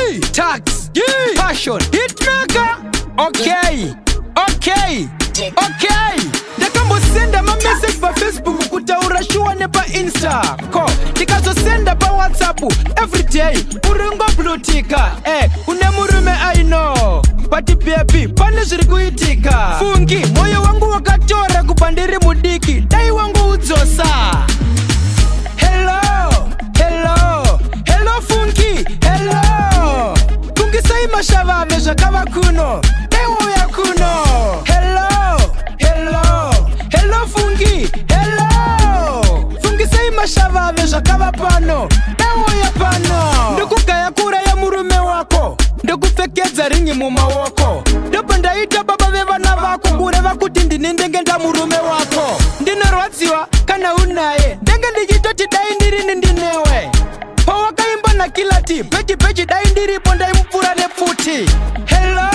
G Tax G Passion Hitmaker. Okay. Ndakambosenda mameseji paFacebook, kutaura shuwa, nepaInsta ko ndikazosenda paWhatsApp. Everyday uringoblutika une murume, I know, but baby, pane zviri kuitika. Fungi, mwoyo wangu wakatora kubva ndiri mudiki, dai wangu udzosa. Hello, hello, hello, Fungi, hello. Fungisai Mashavave zvakava kuno, dai wauya kuno. Hello, hello, hello, Fungi, hello. Fungisai Mashavave zvakava pano, dai wauya pano. Ndikugaya kura yemurume wako, ndokupfekedza ringi mumaoko, ndobva ndaita baba vevana vako, kureva kuti ndini ndenge ndamurume wako. Ndinorwadziwa kana unaye, ndenge ndichitoti dai ndirini ndinewe. Pawakaimba naKiller T pechi pechi, dai ndiripo ndaimupfura nepfuti. Hello,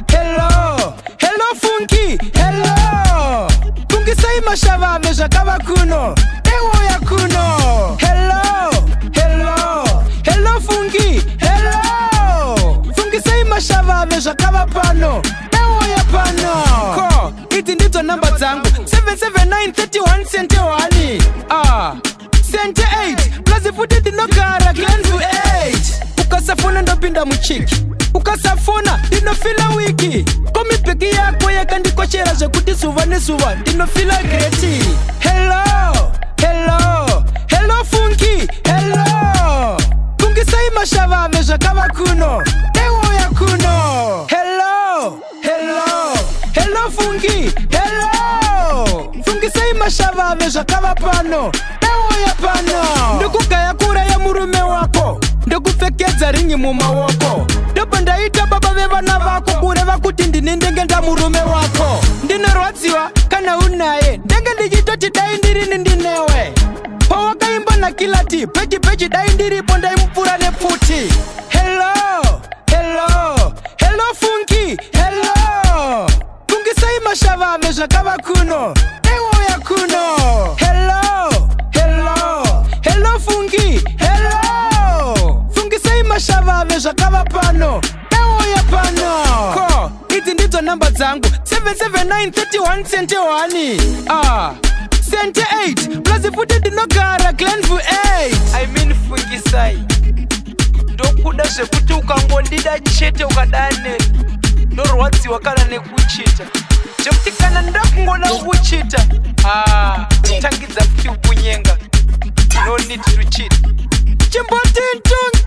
hello, hello, Fungi, hello. Fungisai Mashavave zvakava kuno, dai wauya kuno. Hello, hello, hello, Fungi, hello. Fungisai Mashavave zvakava pano, dai wauya pano. Ko idzi ndidzo namba dzangu: 779 31 sente 1, ah, sente 8, plus futi ndinogara Glenview 8. Ukasafona ndopinda muchiki, ukasafona ndinofila weak. Komibheki yako yakandikoshera zvekuti zuva nezuva ndinofila great. Hello, hello, hello, Fungi, hello. Fungisai Mashavave zvakava kuno, dai wauya kuno. Hello, hello, hello, Fungi, hello. Fungisai Mashavave zvakava pano, dai wauya pano. Ndikugaya kura yemurume wako, ndokupfekedza ringi mumaoko, ndobva ndaita baba vevana vako, kureva kuti ndini ndenge ndamurume wako. Ndinorwadziwa kana unaye, ndenge ndichitoti dai ndirini ndinewe. Pawakaimba naKiller T pechi pechi, dai ndiripo ndaimupfura nepfuti. Hello, hello, hello, Fungi, hello. Fungisai Mashavave zvakava kuno, dai wauya kuno. Hello, hello, hello, Fungi, hello. Fungisai Mashavave zvakava pano, dai wauya pano. Ko idzi ndidzo namba dzangu: 779 31 sente 1, ah, sente 8, plus futi ndinogara Glenview 8. I mean, Fungisai, ndokuda zvekuti ukangondida chete, ukadane ndorwadziwa kana nekuchita, zvekuti kana ndakungoda kukuchita, ah, tangidza futi kunyenga. No need to cheat. Chimboti ntungi.